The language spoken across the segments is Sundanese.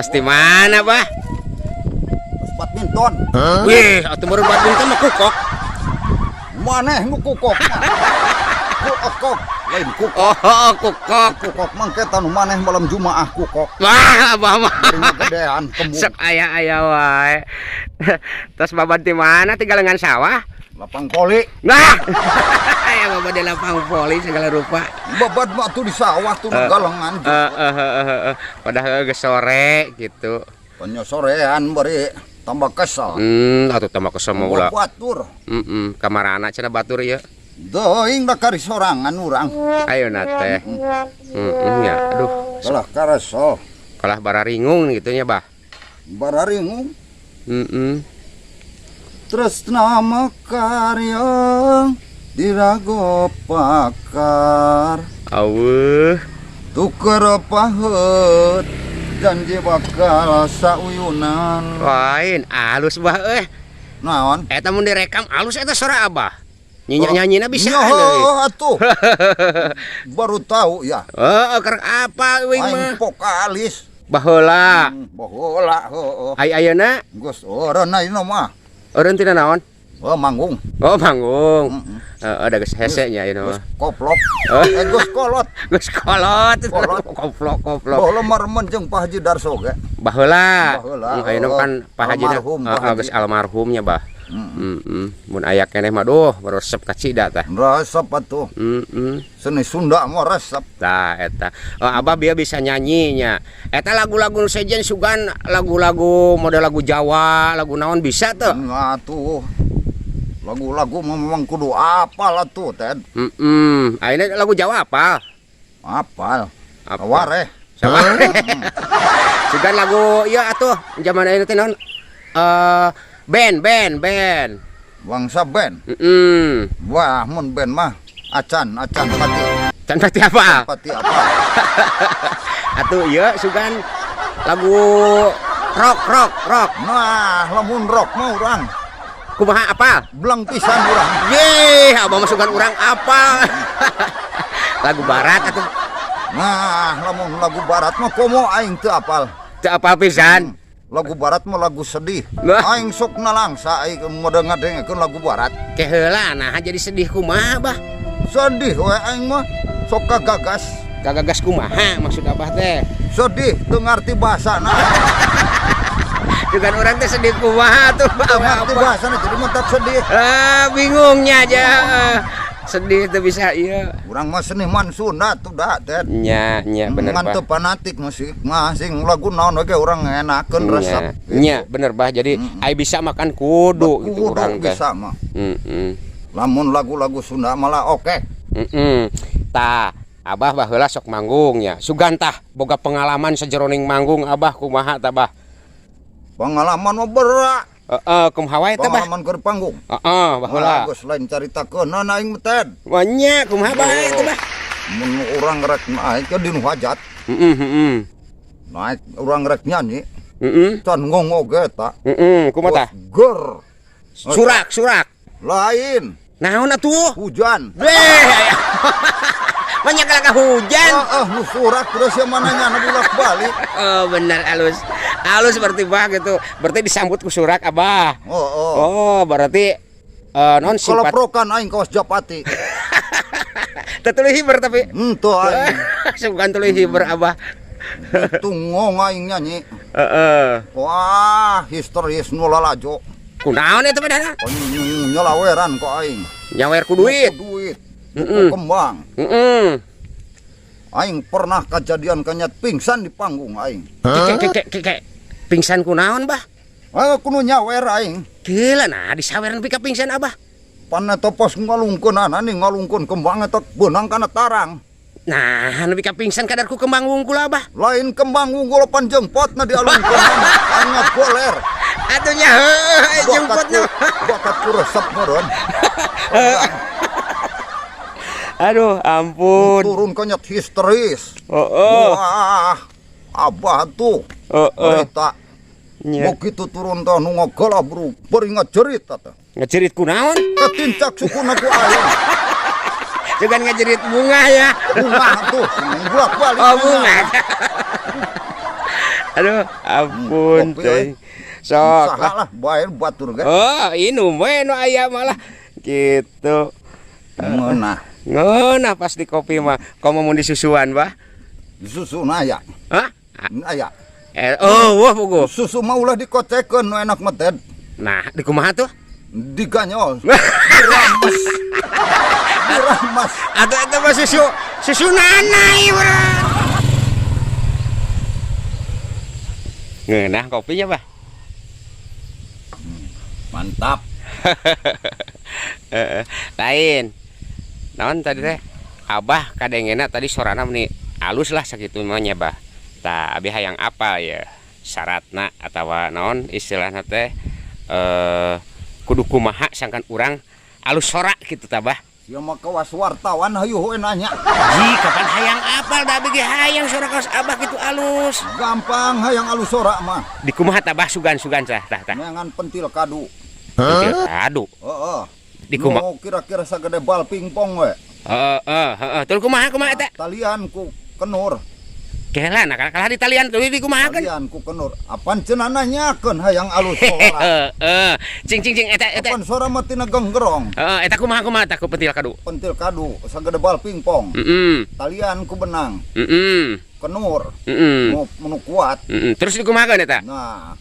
Tos di mana, Bah? Terus badminton. Wih, atuh baru badminton mah kukok. Maneh nu kukok mah. Kukok, lain kukok. Oh, kukok. Kukok mah ke nu maneh malam Jumaah kukok. Wah, Abah mah. Bari gedean kembung. Sok aya-aya wae. Tos babad di mana? Ti galengan sawah? Lapang voli. Nah, aya babad di lapang voli segala rupa. Babad mah tuh di sawah tuh galengan. Eh, eh, eh, eh, eh. Padahal geus sore gitu. Nya sorean bari tambah kesel. Atuh tambah kesel mah ulah. Batur. Heeh, kamarana cenah batur ieu? Teuing da kari sorangan urang. Ayeuna teh. Heeh ya, aduh. Kalah karesel. Kalah bararingung gitu nya, Bah. Bararingung. Heeh. Tresna mekar yang dirago pakar. Aweuh. Tuker paheut janji bakal sauyunan. Lain alus, Bah euy. Naon? Eta mun direkam alus eta suara Abah. Nyanyi-nyanyina bisa Nyoho, deui. Atuh. Baru tahu ya. Heeh, keur apa uing Aing mah? Vokalis. Baheula. Baheula heueuh. Ai ayeuna? Geus eureun ayeuna mah. Eureun tina naon? Oh, manggung. Oh, manggung. Heeh. Heeh, da geus hese nya ayeuna Geus mah. Koplok. Oh. Eh, geus kolot. Geus kolot. Kolot. Koplok koplok. Baheula mah remen jeung Pak Haji Darso ge. Baheula. Baheula, Ayeuna heueuh. kan Pak Haji Almarhum, Pak Haji. Geus almarhumnya, Bah. Heeh. Mun aya keneh mah duh, resep kacida tah. Resep atuh. Heeh. Seni Sunda mah resep. Tah eta. Oh, Abah biar bisa nyanyinya. Eta lagu-lagu nu sejen sugan lagu-lagu model lagu Jawa, lagu naon bisa tuh? Nah tuh. Lagu-lagu mah memang kudu apal atuh, Ted. Heeh. Ayeuna lagu Jawa apa? Apal. Apa? Wareh. Sama. Sugan lagu ieu atuh zaman ayeuna teh naon? Eh, band band band. Bangsa band. Heeh. Wah, mun band mah acan, acan pati. Can pati apa? Pati apa? Atuh ieu sugan lagu rock rock rock. Nah, lamun rock mah urang Kumaha, apa? Belang pisan urang. Ye, Abah mah sugan urang apa? Lagu barat atuh. Nah, lamun lagu barat mah komo aing teu apal. Teu apal pisan. Lagu barat mah lagu sedih. Lah. Aing sok nalangsa aing model ngadengekeun lagu barat. Ke heula nah jadi sedih kumaha, Bah? Sedih we aing mah sok kagagas. Kagagas kumaha maksud Abah teh? Sedih teu ngarti bahasana. Sugan urang teh sedih kumaha tuh, Teu ngarti Abah? Bahasana jadi mentak sedih. Ah, bingungnya aja. Sedih tuh bisa iya. Urang mah seniman Sunda tuh da, Ted. Nya, nya bener, Ngan Bah. teu fanatik musik mah sing lagu naon we ge urang enakeun resep. Nya, nya bener, Bah. Jadi ai bisa makan kudu gitu Kudu urang teh. Bisa mah. Heeh. Lamun lagu-lagu Sunda malah oke. Heeh. Tah, Abah baheula sok manggung nya. Sugan tah boga pengalaman sajeroning manggung Abah kumaha tah, Bah? Pengalaman mah berat. Heeh, kumaha wae teh, Bah? Pengalaman keur panggung. Heeh, baheula. Geus lain caritakeun aing mah, Ted. Nya, kumaha bae teh, Bah? Mun urang rek naik ke dinu hajat, Heeh, heeh. naik urang rek nyanyi, Heeh. can ngongo ge ta. Heeh, kumaha tah? Ger. Surak, surak. Lain, Naon atuh? Hujan. Beh, banyak kalah hujan. Ah, ah, nu surak terus yang mananya nu bolak-balik. Oh, bener halus. Halus berarti, Bah, gitu. Berarti disambut ku surak Abah. Oh. Oh, berarti non sifat Kaloprokan aing kawas Japati. Teu tuluy hiber tapi. Henteu aing. Sugan tuluy hiber Abah. Tungong aing nyanyi. Heeh. Wah, histeris nu lalajo. Kunaon eta padahal? Oh, nyalaweran kok aing. Nyawer ku duit. Ku duit. Heeh. Ku kembang. Heeh. Aing pernah kejadian kanyat pingsan di panggung aing. Keke keke keke. Pingsan kunaon, Bah? Ah, kudu nyawer aing. Gila nah disawer nepi ka pingsan Abah. Pan eta pas ngalungkeun nih ngalungkeun kembang eta beunang kana tarang. Nah, nepi ka pingsan kadar ku kembang wungkul Abah. Lain kembang wungkul, pan jengpotna dialungkeun aing ngagoler. Atuh nya heueuh jemputna. Bakatku resep meureun. Aduh, ampun. Turun kanyat histeris. Heeh. Wah, Abah tuh. Heeh. Berita. Nya. Begitu turun teh nu ngagelah bro, bari ngajerit teh. Ngajerit kunaon? Ketincak sukuna ku aing. Sugan ngajerit bunga ya. Bunga tuh, bolak-balik. Oh, bunga. Aduh, ampun Kopi, teh. Sok Saha lah. Lah bae batur ge. Oh, inum we nu aya malah gitu. Ngeunah. Ngeunah pas di kopi mah. Komo mun disusuan, Bah. Susu na aya. Hah? Aya. Eh, oh, wah pugu. Susu mah ulah dikocekeun, nu enak mah teh. Nah, di kumaha tuh? Diganyol. Diramas. Diramas. Atau eta mah susu susu nanai, bro. Ngeunah kopinya, Bah. Mantap. Heeh. Lain. Naon tadi teh? Abah kadengena tadi sorana meni alus lah sakitu mah nya, Bah. Tah, abi hayang apa ya? Syaratna atawa naon istilahna teh kudu kumaha sangkan urang alus sora kitu tah, Bah. Sia mah kawas wartawan, hayu we nanya. Ji, kapan hayang apal da abi ge hayang sora kaos Abah kitu alus. Gampang hayang alus sora mah. Di kumaha tah, Bah, sugan-sugan tah tah tah. Neangan pentil kadu. Pentil kadu. Heeh. Di kumaha? Nu kira-kira sagede bal pingpong we. Heeh, heeh. Terus kumaha kumaha eta? Talian ku kenur. Kela nah kalah di talian tuh di kumaha kan? Talian ku kenur. Apan cenah nanyakeun hayang alus sora. Heeh. Cing cing cing eta eta. Apan sora mah tina genggerong. Heeh, eta kumaha kumaha tah ku pentil kadu? Pentil kadu sagede bal pingpong. Talian ku benang. Kenur. Nu, nu kuat. Terus di kumaha kan eta? Nah,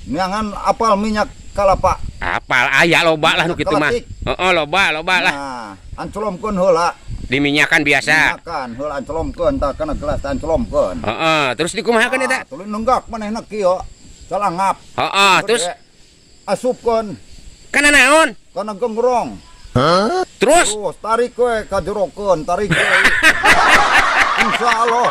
neangan apal minyak kalapa. Apal aya loba lah nu kitu mah. Keletik. Heeh, loba loba lah. Nah, ancelomkeun heula. Diminyakan biasa. Minyakan heula, ancelomkeun tah kana gelas tah, ancelomkeun. Heeh, terus dikumahakeun eta? Nah, tuluy nenggak manehna kieu. Calangap. Heeh, terus Asupkeun kana naon? Kana genggerong. Terus Terus tarik we kajerokeun, tarik we. Insya Allah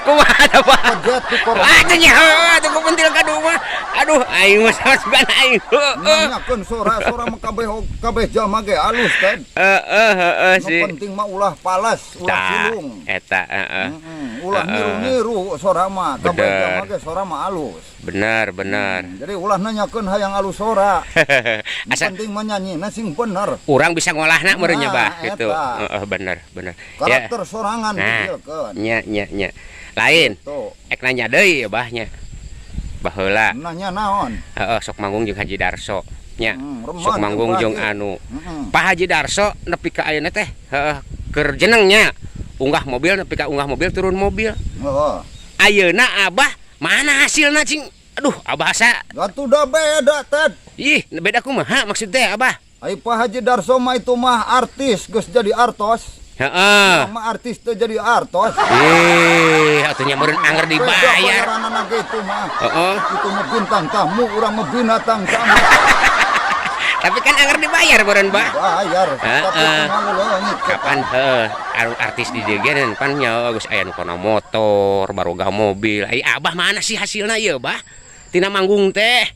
kumaha tah, Pak? kaget di korona. Ah, teh nya heueuh atuh ku pentil kadu mah. Aduh, aing mah sama sugan aing. Heeh. Nanyakeun sora, sora mah kabeh kabeh jalma ge alus teh. Heeh, heeh Nu sih. penting mah ulah palas, ulah Tah, silung. eta heeh. Ulah niru-niru sora mah, kabeh jalma ge sora mah alus. Bener, bener. Jadi ulah nanyakeun hayang alus sora. Nu Asa penting mah nyanyina sing bener. urang bisa ngolahna meureun nya, Nah, Bah, gitu. eta. Heeh, bener, bener. Ya. Karakter sorangan Nah, dijieulkeun. nya nya nya. Lain, Tuh, ek nanya deui ya, Bah nya. Baheula nanya naon? heeh sok manggung jeung Haji Darso nya. Remen Sok manggung jeung jeung Pak Haji. anu. Heeh. Pak Haji Darso nepi ka ayeuna teh heeh keur jenengnya unggah mobil nepi ka unggah mobil turun mobil. Heeh. Ayeuna Abah mana hasilna cing? Aduh, Abah asa Atuh da beda, Ted. ih, beda kumaha maksud teh Abah? Ai Pak Haji Darso mah itu mah artis geus jadi artos. Heeh. Mah artis teh jadi artos. Ih, atuh nya meureun anger Beda dibayar. bayaranana ge itu mah. Heeh. Itu mah bintang tamu, urang mah binatang tamu. Tapi kan anger dibayar meureun, Bah. Bayar, tapi kumaha leungit. Kapan heuh artis di dieu ge pan nya geus aya nu kana motor, baroga mobil. Ai Abah mana sih hasilna ieu, Bah? Tina manggung teh.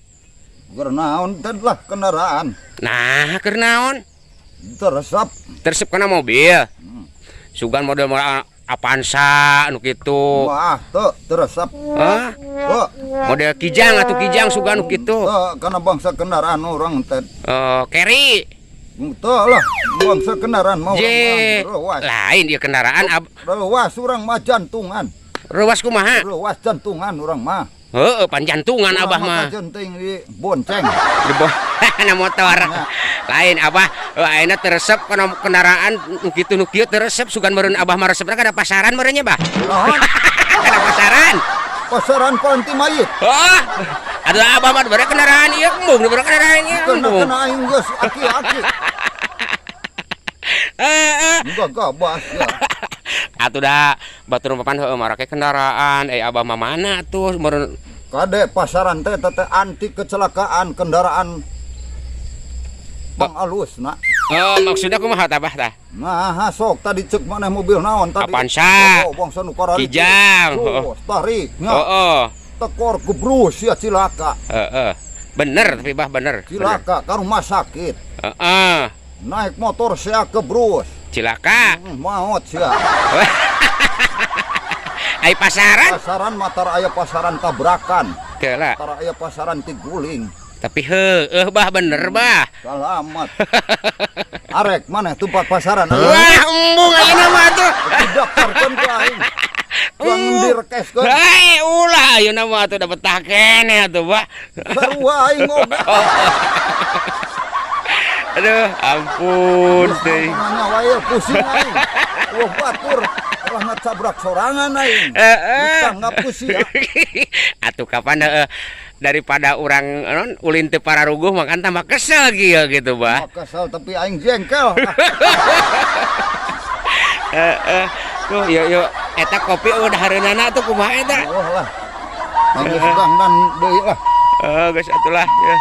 Keur naon teh lah kendaraan. Nah, keur naon? Teresep. Teresep kana mobil. Sugan model model Avanza nu kitu. Wah, teu teresep. Hah? Teu. Model Kijang atuh, Kijang sugan nu kitu. Teu kana bangsa kendaraan urang teh. Eh, Carry. Teu lah, bangsa kendaraan mah urang J. mah reuas. Lain dia kendaraan ab Reuas urang mah jantungan. Reuas kumaha? Reuas jantungan urang mah. Heeh, panjantungan Urang Abah mah. Kajenting di bonceng. Di bawah na motor. Ya. Lain Abah, ayeuna teresep kana kendaraan nu kitu nu kieu teresep sugan meureun Abah mah resepna kana pasaran meureun nya, Bah. Naon? Kana pasaran. Pasaran panti mayit. Oh, aduh Abah mah bare kendaraan ieu embung, bare kendaraan ieu Kena embung. kena aing geus aki-aki. Heeh. Enggak gabas ya. Atuh da batur papan heueuh marake kendaraan, eh Abah mah mana tuh meureun. Kade pasaran teh teh anti kecelakaan kendaraan pangalus na. Oh, maksudnya kumaha tah, Bah tah? Nah, sok tadi cek maneh mobil naon tadi? Avanza. Oh, bangsa nu kararitu. Kijang. Oh, tarik nya. Heeh. Tekor gebrus ya cilaka. Heeh. Bener tapi Bah, bener. Bener. Cilaka ka rumah sakit. Heeh. Naik motor sia gebrus. Cilaka. Maot sia. Ai pasaran? Pasaran mah tara aya pasaran tabrakan. Kela. Tara aya pasaran tiguling. Tapi heueuh Bah, bener Bah. Salamat. Arek maneh tempat pasaran. Wah, embung ayeuna mah atuh. Didaftarkeun ku aing. Cuang direkeskeun. Hei, ulah ayeuna mah atuh da betah keneh atuh, Bah. Sarua aing oge. Aduh, ampun teuing. Nanya wae pusing aing. Wah, batur kalah ngacabrak sorangan aing. Ditanggap ku sia. Atuh kapan daripada urang naon ulin teu pararuguh makan tambah kesel kieu gitu, Bah. Kesel tapi aing jengkel. Heeh. Tuh, yuk yuk eta kopi udah hareunana tuh kumaha eta? Oh lah. Aing geus dangdan deui lah. Oh, geus atulah ya.